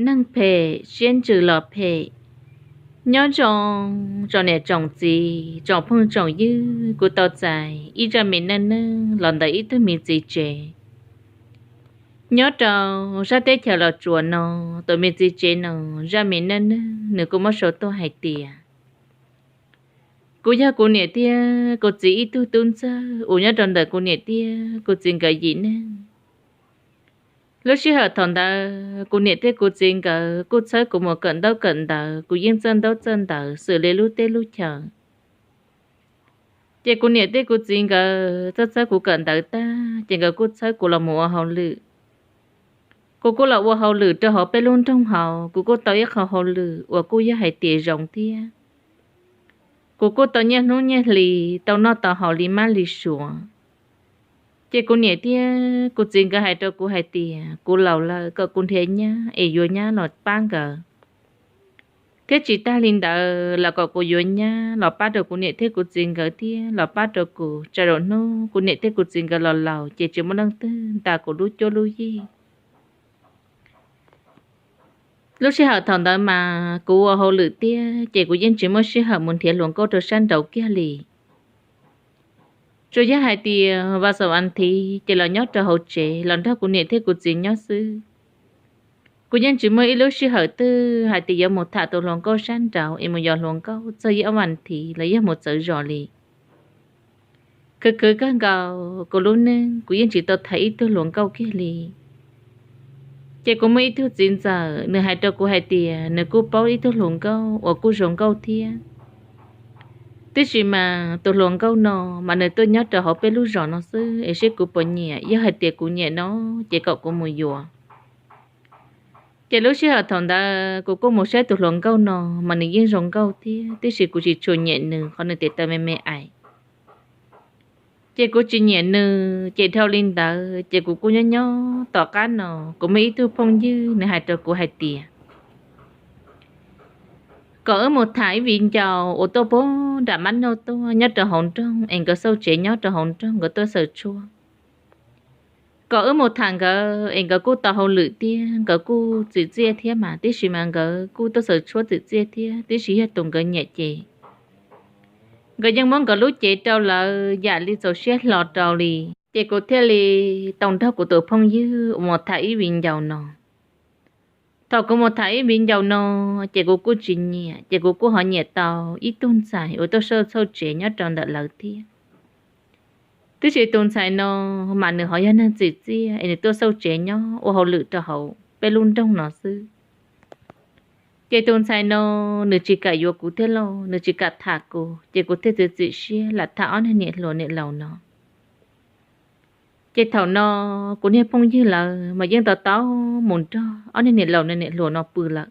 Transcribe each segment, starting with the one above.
Neeg phem siab ntsws los phem. Nyob zoo tsoom niam tsoom txiv, tsoom phooj tsoom ywg, kuv tau txais ib zaj me neej neeg los ntawm ib tug me txiv tsev nyob rau sab teb chaws Los Tsuas no. Tus me txiv tsev no zaj me neej neeg nws kuj muab sau tuaj hais tias, kuv yog kuv niam thiab kuv txiv ib tug tub ntxawg uas nyob rau ntawm kuv niam thiab kuv txiv nkawd yim neeg. Lub sij hawm thaum ntawd kuv niam thiab kuv txiv nkawd kuj txhawb kuv mus kawm ntaub kawm ntawv, kuv yeej txawj ntaub txawj ntawv xws li lub teb lub chaw. Ces kuv niam thiab kuv txiv nkawd txhawb txhawb kuv kawm ntawv tag ces nkawd kuj txhawb kuv los mus ua hauj lwm. Kuv kuj los ua hauj lwm rau hauv peb lub nroog hauv, kuv kuj tau ib qho hauj lwm uas kuj yog hais tias zoo thiab. Kuv kuj tau nyiaj hnub nyiaj hli, tau noj tau haus li mab li suav. Ces kuv niam thiab kuv txiv nkawd hais rau kuv hais tias kuv laus lawm kom kuv nrhiav nyab es yuav nyab los pab nkawd, thiab tsis tag li ntawd los kom kuv yuav nyab los pab rau kuv niam thiab kuv txiv nkawd thiab los pab rau kuv, tsam zaum hnub kuv niam thiab kuv txiv nkawd los laus ces tsis muaj leej twg ntas kuv lub cuab lub yig. Lub sij hawm thaum ntawd mas kuv ua hauj lwm thiab ces kuv yeej tsis muaj sij hawm mus nrhiav hluas nkauj rau sab nraud kiag li. Tsuas yog hais tias vas xaum as thiv ces los nyob rau hauv tsev los nrog kuv niam thiab kuv txiv nyob xwb. Kuv yeej tsis muaj ib lub sij hawm twg hais tias yuav mus tham tus hluas nkauj sab nraud es mus yos hluas nkauj txog ib ob vas thiv los yog mus txawv zos li. Khwv khwv kawg nkaus kuv lub neej kuv yeej tsis tau tham ib tug hluas nkauj kiag li. Ces kuv muaj ib tug txiv ntxawm nws hais rau kuv hais tias nws kuj paub ib tug hluas nkauj uas kuj zoo nkauj thiab. Tiam sis mas tus hluas nkauj no mas nws tuaj nyob rau hauv peb lub zos no xwb es seb kuv puas nyiam, yog hais tias kuv nyiam no ces kom kuv mus yuav. Ces lub sij hawm thaum ntawd kuv kuj mus saib tus hluas nkauj no mas nws yeej zoo nkauj thiab, tiam sis kuv tsis tshua nyiam nws qhov nws tes taw me me ais. Ces kuv tsis nyiam nws ces dhau li ntawd ces kuv kuj nyob nyob tom qab no kuv muaj ib tug phooj ywg nws hais rau kuv hais tias kom wb mus tham ib viv ncaus uas tuaj puag nram mab noj tuaj nyob rau hauv nroog es nkawd xauj tsev nyob rau hauv nroog nkawd tuaj xaws tshuab. Kom wb mus tham nkawd es nkawd kuj tau hauj lwm thiab nkawd kuj txim txiaj thiab mas, tiam sis mas nkawd kuj tuaj xaws tshuab txim txiaj thiab, tiam sis yog tus nkawd nyiam ces nkawd yeej muab nkawd lub cev rau lawv yam li txaus siab hlo rau li. Ces kuv thiaj li tau nrog kuv tus phooj ywg mus tham ib viv ncaus no. Thaum kuv mus tham ib viv ncaus no ces kuv kuj tsis nyiam, ces kuv kuj ho nyiam tau ib tug ntxhais uas tuaj xauj tsev nyob rau ntawm lawv thiab. Tiam sis tus ntxhais no mas nws ho yog neeg txim txiaj es nws tuaj xauj tsev nyob ua hauj lwm rau hauv peb lub nroog no xwb. Ces tus ntxhais no nws tsis kam yuav kuv thiab lauj, nws tsis kam tham kuv, ces kuv thiaj txiav txim siab lam tham ob niag niam hluas niam laus no. Ces thaum no kuv niag phooj ywg lawv mas yeej tau tau mus nrog ob niag niam laus niam hluas no pw lawm.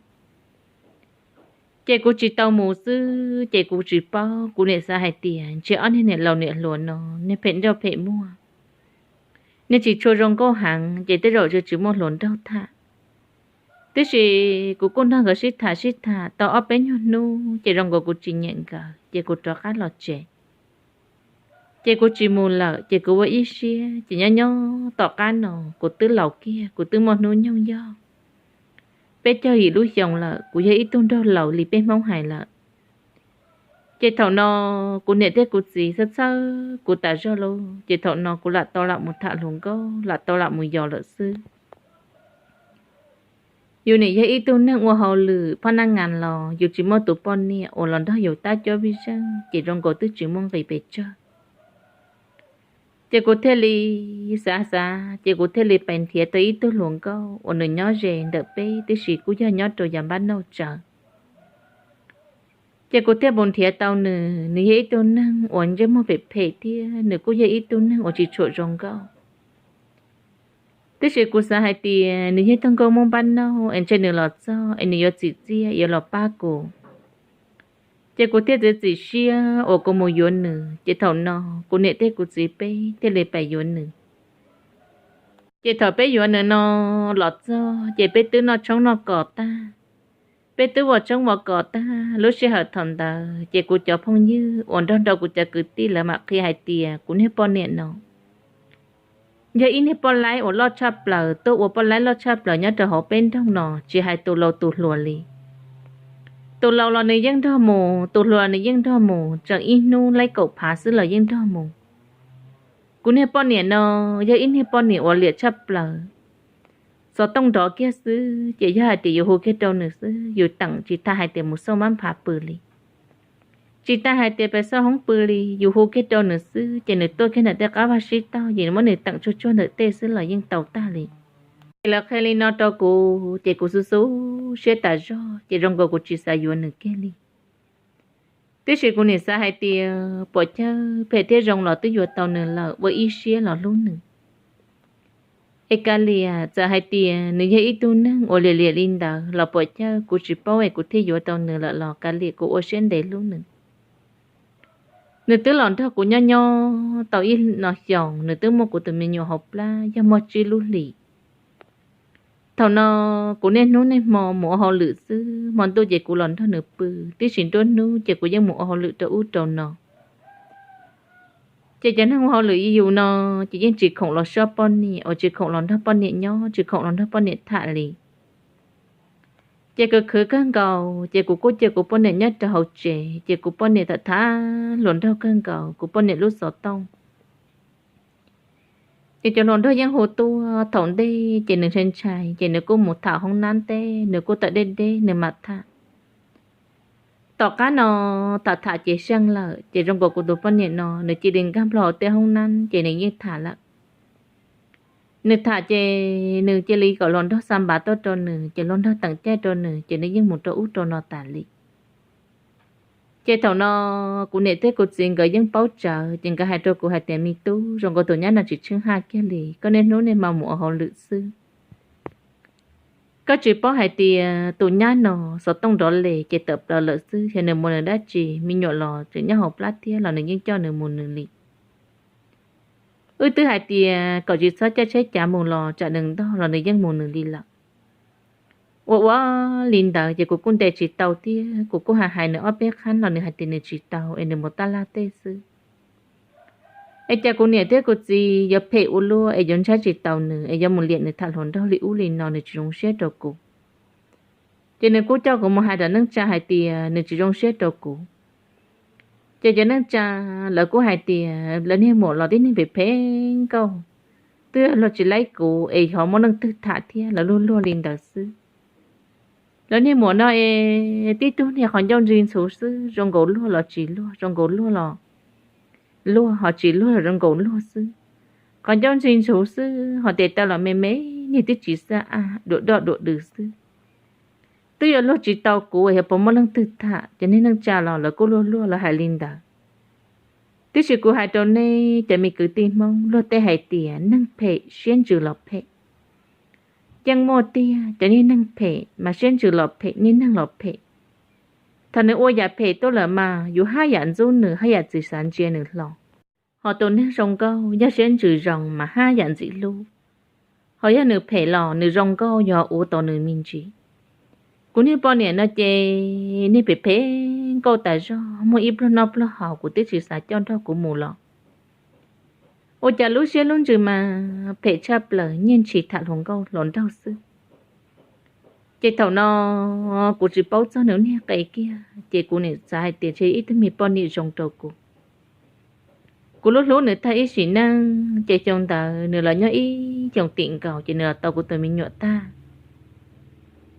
Ces kuv tsis tau mus xwb ces kuv tsis paub, kuv niam xav hais tias ntshe ob niag niam laus niam hluas no niag phem nrauj phem muag, niag tsis tshua zoo nkauj heev ces tej zaum tsis muaj hluas nraug tham. Tiam sis kuv kuj nrog nkawd sib tham sib tham tau ob peb nyuag hnub ces zoo nkaus kuv tsis nyiam nkawd ces kuv rov qab los tsev. Ces kuv tsis mus lawm ces kuv ua ib siab ces nyob nyob tom qab no kuv twb laus kiag, kuv twb muaj hnub nyoog yog peb caug yim lub xyoo lawm, kuv yog ib tug nraug laus li peb Hmoob hais lawm. Ces thaum no kuv niam thiab kuv txiv txhawj txhawj kuv tas zog lauj, ces thaum no kuv lam tau lam mus tham hluas nkauj, lam tau lam mus yos lawm xwb. Yus nim yog ib tug neeg ua hauj lwm phoj naj ngas los yus tsis muaj tus poj niam uas los nrog yus tab cuab vij zeej ces zoo nkaus twb tsis muaj nqis pes tsawg. Ces kuv thiaj li xav xav ces kuv thiaj li pais nrhiav tau ib tug hluas nkauj uas nws nyob ze ntawm peb tiam sis kuj yog nyob rau yav npab nauj tsawv. Ces kuv thiaj mus nrhiav tau nws, nws yog ib tug neeg uas ntsej muag phem phem thiab nws kuj yog ib tug neeg uas tsis tshua zoo nkauj. Tiam sis kuv xav hais tias nws yog tug nkauj Hmoob npab nauj es ntshe nws los txog es nws yuav txim txiaj yuav los pab kuv. Ces kuv thiaj txiav txim siab uas kuv mus yuav nws, ces thaum no kuv niam thiab kuv txiv peb thiaj li pais yuav nws. Ces thaum peb yuav nws no los txog ces peb twb noj tshoob noj kos tag, peb twb ua tshoob ua kos tag. Lub sij hawm thaum ntawd ces kuv cov phooj ywg uas nrog nrog kuv cov kwv tij lawv mam qhia hais tias kuv niag poj niam no Yog ib niag poj laib uas loj tshaj plaws, tuaj ua poj laib loj tshaj plaws nyob rau hauv peb nroog no, tsis hais tus laus tus hluas li. Tus laus los nws yeej nrog mus, tus hluas los nws yeej nrog mus, tseem ib hnub laib kaum phav xwb los yeej nrog mus. Kuv niag poj niam no yog ib niag poj niam uas liam tshaj plaws. Xov tooj nrov kiag xwb ces yog hais tias yus hu kiag rau nws xwb, yus teem tsis tas hais tias mus xauj mab nphav pw li, tsis tas hais tias pes xauj hoob pw li, yus hu kiag rau nws xwb ces nws tuaj kiag ntawm tej qab vaj sib taug ces nws muab nws teem tsuag tsuag ntawm tej xwb los yeej tau tag li. Ces lawv qhia li no rau kuv ces kuv xub xub siab tas zog ces zoo nkaus kuv tsis xav yuav nws kiag li. Tiam sis kuv nim xav hais tias puam chawj phem thiab zoo los twb yuav tau nws lawm, ua ib siab los hlub nws. Es kav liam, txawm hais tias nws yog ib tug neeg uas liam liam li ntawd los puam chawj kuv tsis paub es kuv thiaj yuav tau nws lawm los kav liam kuv ua siab ntev hlub nws. Nws twb los nrog kuv nyob nyob tau ib no xyoos, nws twb muaj kuv tus me nyuam hauv plab yog muaj tsib lub hlis. Thaum no kuv niaj hnub niaj hmo mus ua hauj lwm xwb, hmo ntuj ces kuv los nrog nws pw, tiam sis nruab hnub ces kuv yeej mus ua hauj lwm rau ub rau no. Ces cov neeg ua hauj lwm yus no ces yeej tsis khoom los soj poj niam, uas tsis khoom los nrog poj niam nyob, tsis khoom los nrog poj niam tham li. Ces kuv khwv kawg nkaus ces kuv kuj cia kuv poj niam nyob rau hauv tsev, ces kuv poj niam tham tham hluas nraug kawg nkaus, kuv poj niam lub xov tooj. Ces cov hluas nraug yeej hu tuaj, thaum ntej ces nws ntshai ntshai ces nws kuj mus tham hoob nab teb, nws kuj tawm deb deb nws mam tham. Tom qab no tham tham ces seej lawm ces zoo nkaus kuv tus poj niam no nws cia li nkag nplog hauv tej hoob nab ces nws yeej tham lawm. Nws tham ces nws cia li kom hluas nraug xa npav tuaj rau nws ces hluas nraug teem caij rau nws ces nws yeej mus rau ub rau no tas li. Ces thaum no kuv niam thiab kuv txiv nkawd yeej paub tsawv ces nkawd hais rau kuv hais tias, me tub, zoo nkaus tus nyab no tsis tsheej haj kiag li, koj niaj hnub niaj hmo mus ua hauj lwm xwb. Koj tsis paub hais tias tus nyab no xov tooj nrov les ces tawm plaws lawm xwb, yog nws mus nws dab tsi, me nyuam los tseem nyob hauv plab thiab los nws yeej coj nws mus nws li. Wb twb hais tias kom tsis txhob caij tsheb cav mus los tsam nws ntog los nws yeej mus nws li lawm. Ua ua li ntawd ces kuv kuj ntes tsis tau thiab, kuv kuj hais hais nws ob peb qhab los nws hais tias nws tsis tau es nws mus tab laj tej xwb. Es cas kuv niam thiab kuv txiv yuav phem ua luaj es yuav ntshaib tsis tau nws es yuav mus liam nws tham hluas nraug li ub li no, nws tsis zoo siab rau kuv. Ces nws kuj coj kuv mus hais rau neej tsa hais tias nws tsis zoo siab rau kuv. Ces cov neej tsa lawv kuj hais tias lawv niag muam los tib neeg phem phem nkauj, twb luag tsis laib kuv es ho muaj leej twg tham thiab, lawv luag luag li ntawd xwb. Lawv niag muam no es tib tug niag qhov ncauj ntsis ntxhuv xwb, zoo nkaus luag los tsis luag, zoo nkaus luag los luag, ho tsis luag los zoo nkaus luag xwb. Qhov ncauj ntsis ntxhuv xwb, ho tes taw los me me, niag twb tsis xab a, dua doj dua dws xwb. Twb yuav luag tsis tau kuv es yog puas muaj leej twg tham, ces niag neej tsa los lawv kuj luag luag lawv hais li ntawd. Tiam sis kuv hais rau nej cov me kwv tij Hmoob, luag tej hais tias neeg phem siab ntsws los phem. Yeej muaj tiag, cov niag neeg phem mas siab ntsws los phem, niag neeg los phem. Thaum nws ua yam phem tuaj lawm mas yus haj yam ntxub nws, haj yam tsis xav ntsia nws hlo. Ho tus neeg zoo nkauj yog siab ntsws zoo mas haj yam ntxim hlub. Ho yog nws phem los nws zoo nkauj yog ua tau nws me ntsis. Kuv niag poj niam no ces niag phem phem nkauj tas zog, muaj ib pluag noj pluag haus kuv twb tsis xav coj nrog kuv mus los. Ua cas lub siab lub ntsws mas phem tshaj plaws, nyiaj ntshis tham hluas nkauj hluas nraug xwb. Ces thaum no kuv tsis paub txog nws niag qe kiag, ces kuv nim xav hais tias ntshe ib tug me poj niam zoo rau kuv. Kuv lub hlub nws tag ib sim neej, ces xyoo ntawd nws los nyob ib xyoos tim nkaus ces nws los tau kuv tus me nyuam tag.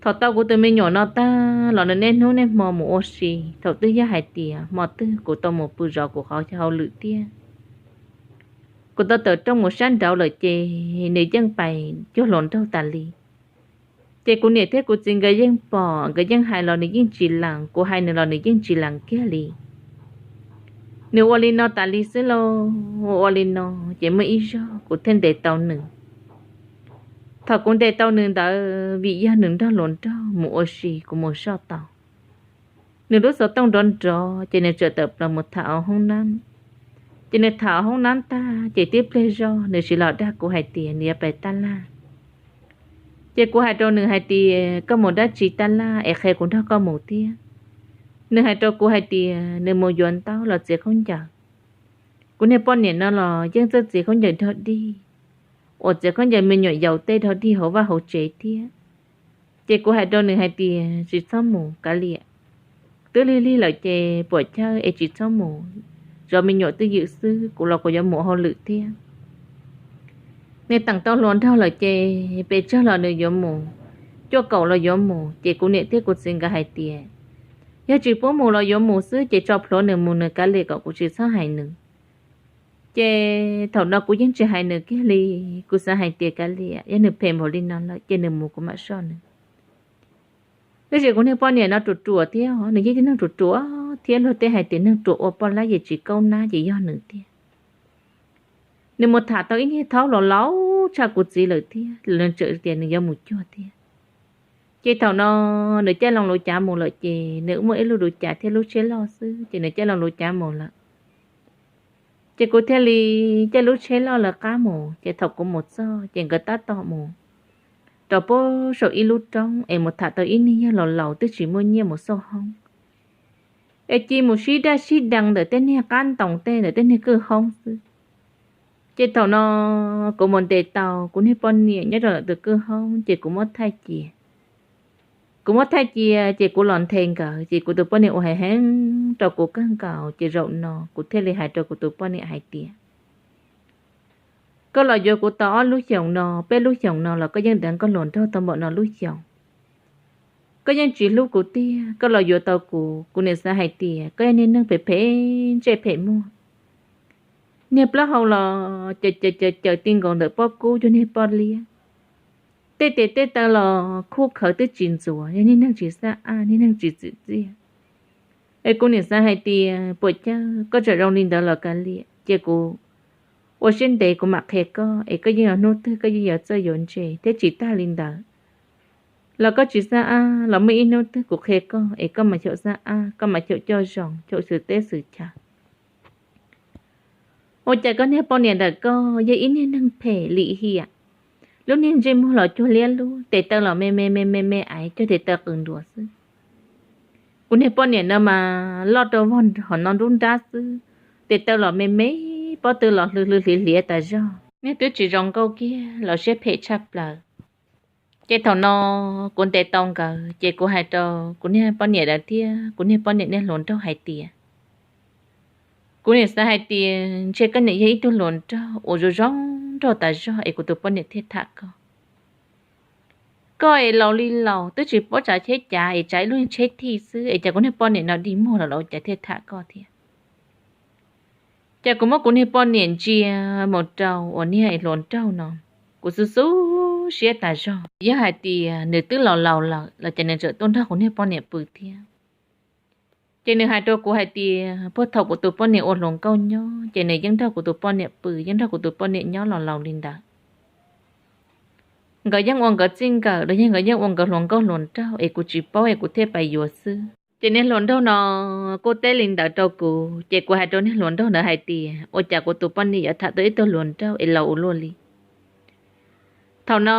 Thaum tau kuv tus me nyuam no tag los nws niaj hnub niaj hmo mus ua si, thaum twg yog hais tias hmo twg kuv tau mus pw zov kuv qhov chaw hauj lwm thiab, kuv tau tawm rooj mus sab nraud lawm ces nws yeej pais cuag hluas nraug tas li. Ces kuv niam thiab kuv txiv nkawd yeej pom, nkawd yeej hais los nws yeej tsis lees, kuv hais nws los nws yeej tsis lees kiag li. Nws ua li no tas li xwb lauj, ua ua li no, ces muaj ib zaug kuv thiaj ntes tau nws. Thaum kuv ntes tau nws ntawd vim yog nws nrog hluas nraug mus ua si kuv mus soj tau. Nws lub xov tooj nrov nrov ces nws txawm tawm plaws mus tham hauv hoob nab. Ces nws tham hauv hoob nab tag ces tib pliag zog nws sim los dag kuv hais tias nws yuav pais tab laj. Ces kuv hais rau nws hais tias koj mus dab tsi tab laj es qhia kuv nrog koj mus thiab. Nws hais rau kuv hais tias nws mus yuav ntaub los txiav khaub ncaws. Kuv niag poj niam no los yeej txawj txiav khaub ncaws dog dig. uas txiav khaub ncaws me nyuam yaus tej rau dig hauv vaj hauv tsev thiab. Ces kuv hais rau nws hais tias, tsis txhob mus Kav Liam, twb lig lig lawm ces puam chawj es tsis txhob mus, zov me nyuam twj ywm xwb, kuv los kuv yuav mus hauj lwm thiab. Nws teem tau hluas nraug lawm ces pes tsawg los nws yuav mus, cuaj kaum los yuav mus. Ces kuv niam thiab kuv txiv nkawd hais tias, yog tsis pub mus los yuav mus xwb ces tso plhuav nws mus nws Kav Liam kom kuv tsis txhob hais nws. Ces thaum no kuv yeej tsis hais nws kiag li, kuv xav hais tias Kav Liam, yog nws phem npaum li no lawm ces nws mus kuv mam soj nws. Tab sis kuv niag poj niam no ruam ruam thiab, nws yog tib neeg ruam ruam thiab, luag tej hais tias neeg ruam ua poj laib ces tsis kaub nab ces yog nws tiag. Nws mus tham tau ib niag thaub los laus tshaj kuv txiv lawm thiab, nws tseem tias nws yuav mus cuag thiab. Ces thaum no nws caij loo luv cav mus lawm ces nws muaj ib lub luv cav thiab lub tsheb loj xwb ces nws caij loo luv cav mus lawm. Ces kuv thiaj li caij lub tsheb loj lawv qab mus, ces thaum kuv mus txog ces nkawd tab tom mus rau puag saum ib lub roob es mus tham tau ib niag yawg laus laus twb tsis muaj nyiaj mus xauj hoob, es cia mus sib daj sib deev ntawm tej niag qab ntoo tej ntawm tej niag kwj hoob xwb. Ces thaum no kuv mus ntes tau kuv niag poj niam nyob rau ntawm tus kwj hoob ces kuv muab thaij cia. Kuv muab thaij cia ces kuv los nthe nkawd ces kuv tus poj niam ua heev heev rau kuv kawg nkaus ces zaum no kuv thiaj li hais rau kuv tus poj niam hais tias, koj los yuav kuv tau ob lub xyoos no, peb lub xyoos no los koj yeej deev koj hluas nraug tau npaum no lub xyoos. Koj yeej tsis hlub kuv tiag, koj los yuav tau kuv, kuv niam xav hais tias koj yog niag neeg phem phem ntsej phem muag. Niag plaub hau los caws caws caws caws ti nkaus ntawm pob kub cuag niag poj liab. Tej tes tej taw los khub khawv twb tsis ntxuav, yog niag neeg tsis xab ab, niag neeg tsis txim txiaj. Es kuv niam xav hais tias puas chawj, koj tseem zoo li ntawd los kav liam, cia kuv ua siab ntev kuv mam qhia koj, es koj yeej yuav hnub twg koj yeej yuav txawj yuav ntse thiab tsis tag li ntawd los koj tsis xab ab los muaj ib hnub twg kuv qhia koj es koj mam xyaum xab ab, koj mam xyaum coj zoo, xyaum xwm teb xwm chaw. Ua cas koj niag poj niam ntawm koj yog ib niag neeg phem lim hiam, lub niag ntsej muag los cuag liab lub, tes taw los me me me me me aiv cuag tes taw qws nruas xwb. Kuv niag poj niam no mas loj rau vog hom no nruab nrab xwb, tes taw los me me, pob tw los hlw hlw hliav hliav tas zog, niag twb tsis zoo nkauj kiag los siab phem tshaj plaws. Ces thaum no kuv ntes tau nkawd ces kuv hais rau kuv niag poj niam lawv thiab kuv niag poj niam niag hluas nraug hais tias, kuv niam xav hais tias ntshe koj niam yog ib tug hluas nraug uas zoo zoo nraug tas zog es kuv tus poj niam thiaj tham koj. Koj es laus li laus twb tsis paub tsav tsheb cav es tsav ib lub tsheb thij xwb es cas kuv niag poj niam no dig muag los los ua cas thiaj tham koj thiab. Ces kuv muab kuv niag poj niam ntsia mus rau uas niag hluas nraug no, kuv xub xub siab tas zog. Yog hais tias nws twb laus laus lawm los ces nws tseem tuaj nrog kuv niag poj niam pw thiab. Ces nws hais rau kuv hais tias puag thaum kuv tus poj niam ua hluas nkauj nyob ces nws yeej nrog kuv tus poj niam pw, yeej nrog kuv tus poj niam nyob los laus li ntawd. Nkawd yeej ua nkawd txij nkawm los yog nkawd yeej ua nkawd hluas nkauj hluas nraug es kuv tsis paub es kuv thiaj pais yuav xwb. Ces niag hluas nraug no kuj teb li ntawd rau kuv, ces kuv hais rau niag hluas nraug ntawd hais tias ua cas kuv tus poj niam yuav tham tau ib tug hluas nraug es laus ua luaj li. Thaum no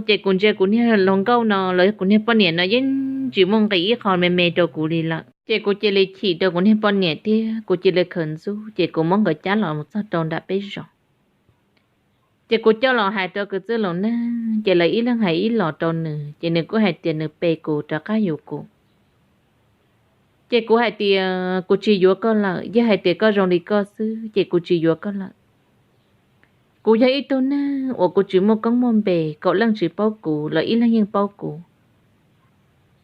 ces kuv ntsia kuv niag hluas nkauj no los yog kuv niag poj niam no yeej tsis muaj nqis ib qho me me rau kuv li lawm. Ces kuv cia li chim rau kuv niag poj niam thiab kuv cia li khawv ntxub, ces kuv muab nkawd cab los mus txog rau nram peb zos. Ces kuv coj los hais rau kwv tij laus neeg, ces lawv ib leeg hais ib los rau nws, ces nws kuj hais tias nws pe kuv rov qab yuav kuv. Ces kuv hais tias kuv tsis yuav koj lawm, yog hais tias koj zoo li koj xwb ces kuv tsis yuav koj lawm. Kuv yog ib tug neeg uas kuv tsis muaj koob muaj npe, kaum leej tsis paub kuv los ib leeg yeej paub kuv.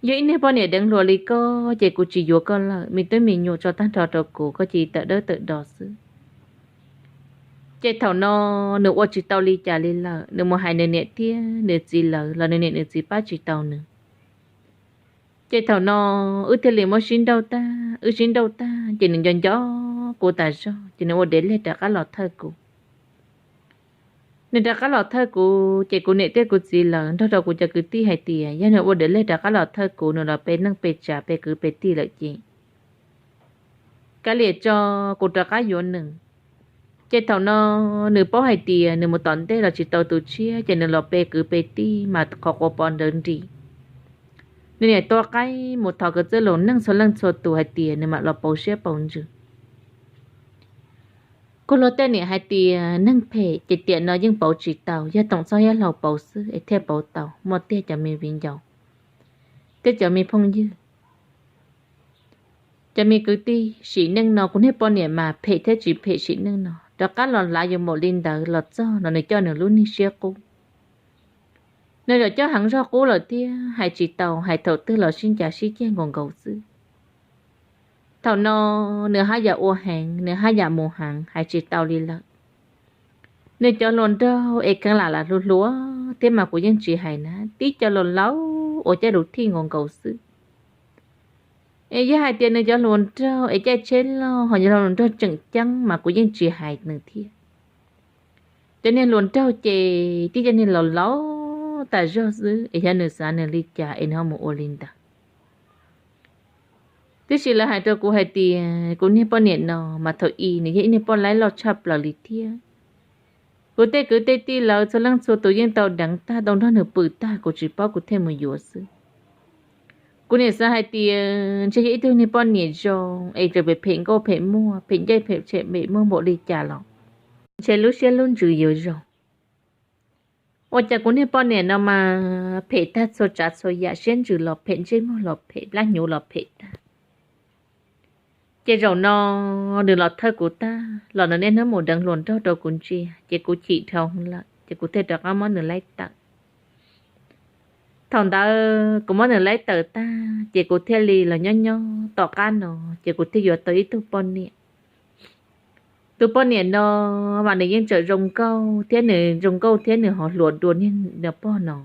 Yog ib niag poj niam deev hluas li koj ces kuv tsis yuav koj lawm, me tub me nyuam tso tag nrho rau kuv, koj cia li tawm dawb tawm do xwb. Ces thaum no nws ua tsis tau li cas li lawm, nws mus hais nws niam thiab nws txiv lawv los nws niam nws txiv pab tsis tau nws. Ces thaum no wb thiaj li muab sib nrauj tag, wb sib nrauj tag ces nws nco nco kuv tas zog ces nws ua dev leg rov qab los thawj kuv. Nws rov qab los thawj kuv ces kuv niam thiab kuv txiv lawv nrog rau kuv cov kwv tij hais tias yog nws ua dev leg rov qab los thawj kuv, nws los pe neej pe tsav pe kwv pe tij lawm ces kav liam tso, kuv rov qab yuav nws. Ces thaum no nws paub hais tias nws mus tom ntej los tsis tau tus tshiab ces nws los pe kwv pe tij mas qhov quav pov nrawd nris. Nws niam tua qaib mus thov kwv tij laus neeg txhua leej txhua tus hais tias nws mam los pauv siab pauv ntsws. Kuv luag tej niam hais tias neeg phem ces tiam no yeej pauv tsis tau, yog toom txog yab laug pauv xwb es thiaj pauv tau. Muaj tiag cov me viv ncaus thiab cov me phooj ywg, cov me kwv tij, sim neej no kuv niag poj niam mas phem thiab tsis phem sim neej no rov qab los lav yus npaum li ntawd los txog no nws coj nws lub neej siab qub. Nws zaum coj heev zog qub lawm thiab hais tsis tau, hais thaum twg los sib ncav sib ceg nkaus nkaus xwb. Thaum no nws haj yam ua heev, nws haj yam mus heev, hais tsis tau li lawm. Nws cov hluas nraug es kheev lam lam hluas hluas thiab mas kuv yeej tsis hais na, tib cov laus laus uas caij lus thij nkaus nkaus xwb es yog hais tias nws cov hluas nraug es caij tsheb loj ho yog hluas nraug tseem ceeb mas kuv yeej tsis hais nws thiab. Cov niag hluas nraug ces tib cov niag laus laus tas zog xwb es xyov nws xav nws li cas es nws ho mus ua li ntawd. Tiam sis lawv hais rau kuv hais tias kuv niag poj niam no mas thaum ub nws yog ib niag poj laib loj tshaj plaws li thiab. Kuv tej kwv tej tij lawv txhua leej txhua tus yeej tau deev tag tau nrog nws pw tag, kuv tsis paub kuv thiaj mus yuav xwb. Kuv niam xav hais tias ntshe yog ib tug niag poj niam zoo es txawm phem phem nkauj phem muag, phem ntsej phem tshem phem muag npaum li cas los ntshe lub siab lub ntsws yuav zoo. Ua cas kuv niag poj niam no mas phem tag txhua tsav txhua yam, siab ntsws los phem, ntsej muag los phem, plab hnyuv los phem tag. Ces zaum no nws los thawj kuv tag los nws niaj hnub mus deev hluas nraug rau kuv ntsia, ces kuv chim dhau lawm ces kuv thiaj rov qab muab nws laib tawm. Thaum ntawd kuv muab nws laib tawm tag ces kuv thiaj li los nyob nyob tom qab no ces kuv thiaj yuav tau ib tug poj niam. Tus poj niam no mas nws yeej tseem zoo nkauj thiab, nws zoo nkauj thiab nws ho hluas dua niag pog no.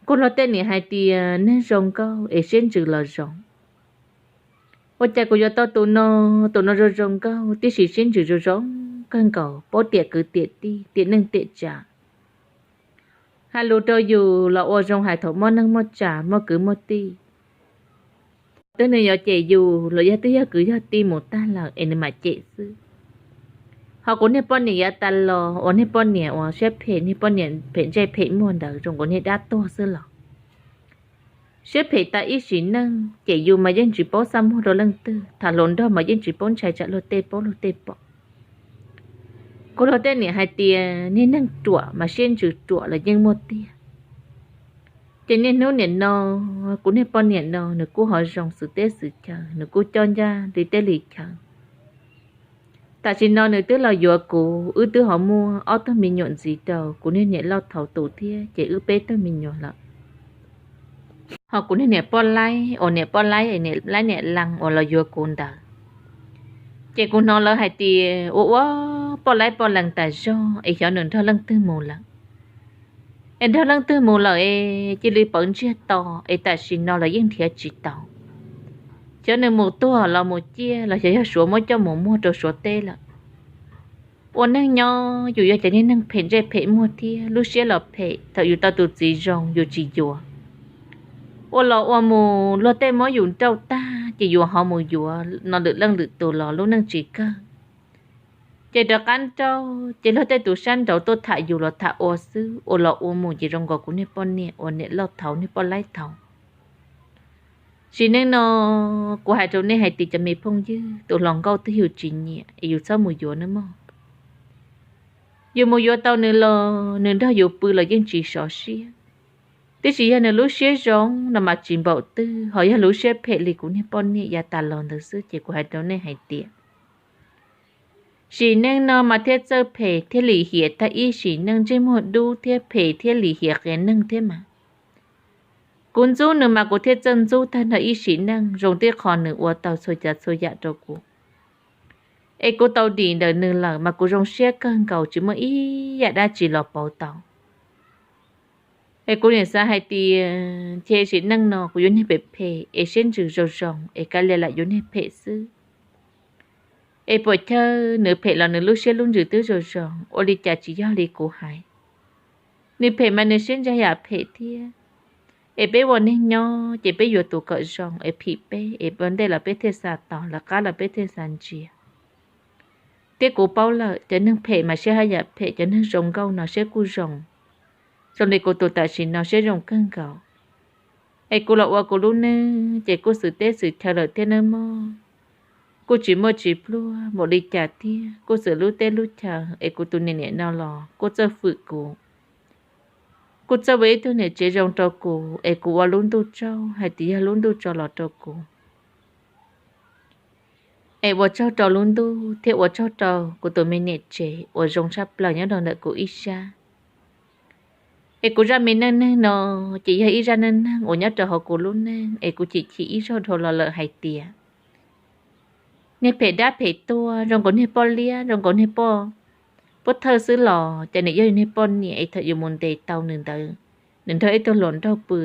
Kuv luag tej niam hais tias neeg zoo nkauj es siab ntsws los zoo. Ua cas kuv yuav tau tus no, tus no zoo zoo nkauj tiam sis siab ntsws zoo zoo kawg nkaus, paub tiam kwv tiam tij, tiam neej tiam tsav. Hais lus rau yus los ua zoo hais thaum muaj neej muaj tsav, muaj kwv muaj tij. Thaum twg nws yuav cem yus los yog twb yog kwv yog tij mus tag lawm es nws mam cem xwb. Ho kuv niag poj niam yav tas los uas niag poj niam uas siab phem, niag poj niam phem ntsej phem muag ntawd zoo nkaus niag dab tuag xwb los siab phem tas ib sim neej, cem yus mas yeej tsis paub xaj muag rau leej twg, tham hluas nraug mas yeej tsis paub ntshai tsam luag tej paub luag tej pom. Kuv luag tej niam hais tias niag neeg ruam mas siab ntsws ruam los yeej muaj tiag. Ces niaj hnub niam no, kuv niag poj niam no nws kuj ho zoo xwm teb xwm chaw, nws kuj coj ncaj li teb li chaw. Tam sim no nws twb los yuav kuv, wb twb ho muaj ob tug me nyuam ntxiv rau, kuv niag niam loj thaud tus thiab ces wb peb tug me nyuam lawm. Ho kuv niag niam poj laib uas niam poj laib, niam laib niam lees uas los yuav kuv ntawd, ces kuv hnov lawv hais tias ua ua poj laib poj lees tas zog es xyov nws nrog leej twg mus lawm. Es nrog leej twg mus lawm es cia li pawv ntsiag to, es tam sim no los yeej nrhiav tsis tau. Xyov nws mus tuag los mus ciaj los xyov yog Suav muab coj mus muag rau Suav teb lawm. Ua neej nyob yus yog cov niag neeg phem ntsej phem muag thiab lub siab los phem, thaum yus tau tus txiv zoo yus tsis yuav. Ua los ua mus luag tej muab yus nrauj tag ces yus ho mus yuav no lwm leej lwm tus los lub neej tsis kawg. Ces rov qab nrauj ces luag tej tus sab nraud tuaj tham yus los tham ua xwb, ua los ua mus ces zoo nkaus kuv niag poj niam uas niam loj thaud niag poj laib thaud. Sim neej no kuv hais rau nej hais tias cov me phooj ywg, tus hluas nkauj twg yus tsis nyiam es yus txhob mus yuav nawb mog. Yus mus yuav tau nws los nws nrog yus pw los yeej tsis sov siab, tiam sis yog nws lub siab zoo no mas tsis npaum twg, ho yog lub siab phem li kuv niag poj niam yav tas los ntawd xwb ces kuv hais rau nej hais tias sim neej no mas thiaj txawj phem thiaj lim hiam tag ib sim neej, ntsej muag dub thiab phem thiaj lim hiam qias neeg thiab mas. Kuv ntxub nws mas kuv thiaj txawj ntxub tag nrho ib sim neej, zoo tib qho nws ua tau txhua tsav txhua yam rau kuv. Es kuv tau dim ntawm nws lawm mas kuv zoo siab kawg nkaus tsis muaj ib yam dab tsi los pauv tau. Es kuv niam xav hais tias ntshe sim neej no kuv yuav niag phem phem es siab ntsws zoo zoo es kav liam lam yuav niag phem xwb. Es puas chawj nws phem los nws lub siab lub ntsws twb zoo zoo, ua li cas tsis yog li kuv hais. Nws phem mas nws siab ntsws yam phem thiab. Es peb ua neeg nyob ces peb yuav tus kom zoo es phim peb es ua ntej los peb thiaj xa tos, lawv qab los peb thiaj xa ntsia. Thiab kuv paub lawm cov neeg phem mas siab haj yam phem, cov neeg zoo nkauj no siab kuj zoo. Zoo li kuv tus tam sim no siab zoo kawg nkaus. Es kuv los ua kuv lub neej ces kuj xwm teb xwm chaw lawm thiab nawb mog. kuj tsis muaj tsis pluag mus li cas thiab, kuj txwm lub teb lub chaw es kuv tus niam niam no los kuj txawj fwm kuv, kuj txawj ua ib tug niam tsev zoo rau kuv es kuv ua lub ntuj tsaug hais tias yog lub ntuj tso los rau kuv. Es ua tsaug rau lub ntuj thiab ua tsaug rau kuv tus me niam tsev uas zoo tshaj plaws nyob rau ntawm kuv ib sab. Es kuv zaj me neej neeg no ces yog ib zaj neej neeg uas nyob rau hauv kuv lub neej es kuv chim chim ib zaug dhau los lawm hais tias niag phem dab phem tuag zoo nkaus niag poj liab zoo nkaus niag poj, poj thawj xwb los ces nws yog niag poj niam es thaum yus mus ntes tau nws ntawd, nws nrog ib tug hluas nraug pw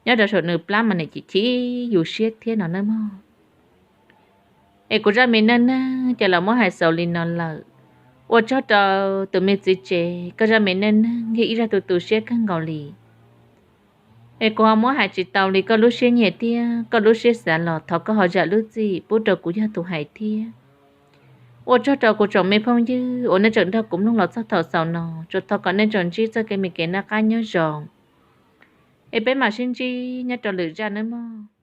nyob rau saum nws plab mas nws chim chim yus siab thiab no nawb mog. Es kuv zaj me neej neeg ces los muab hais xaus li no lawm. Ua tsaug rau tus me txiv tsev, koj zaj me neej neeg yog ib zaj tu tu siab kawg nkaus li. Es kuv ho muab hais tsis tau li koj lub siab nyiam thiab koj lub siab xav los thov koj ho zam lub txim pub rau kuv yog tus hais thiab. Ua tsaug rau kuv tsoom me phooj ywg uas nej tseem nrog kuv mloog los txog thaum xaus no, tsuas thov kom nej tseem ntsib txoj kev me kev noj qab nyob zoo. Es peb mam sib ntsib nyob rau lwm zaj nawb mog.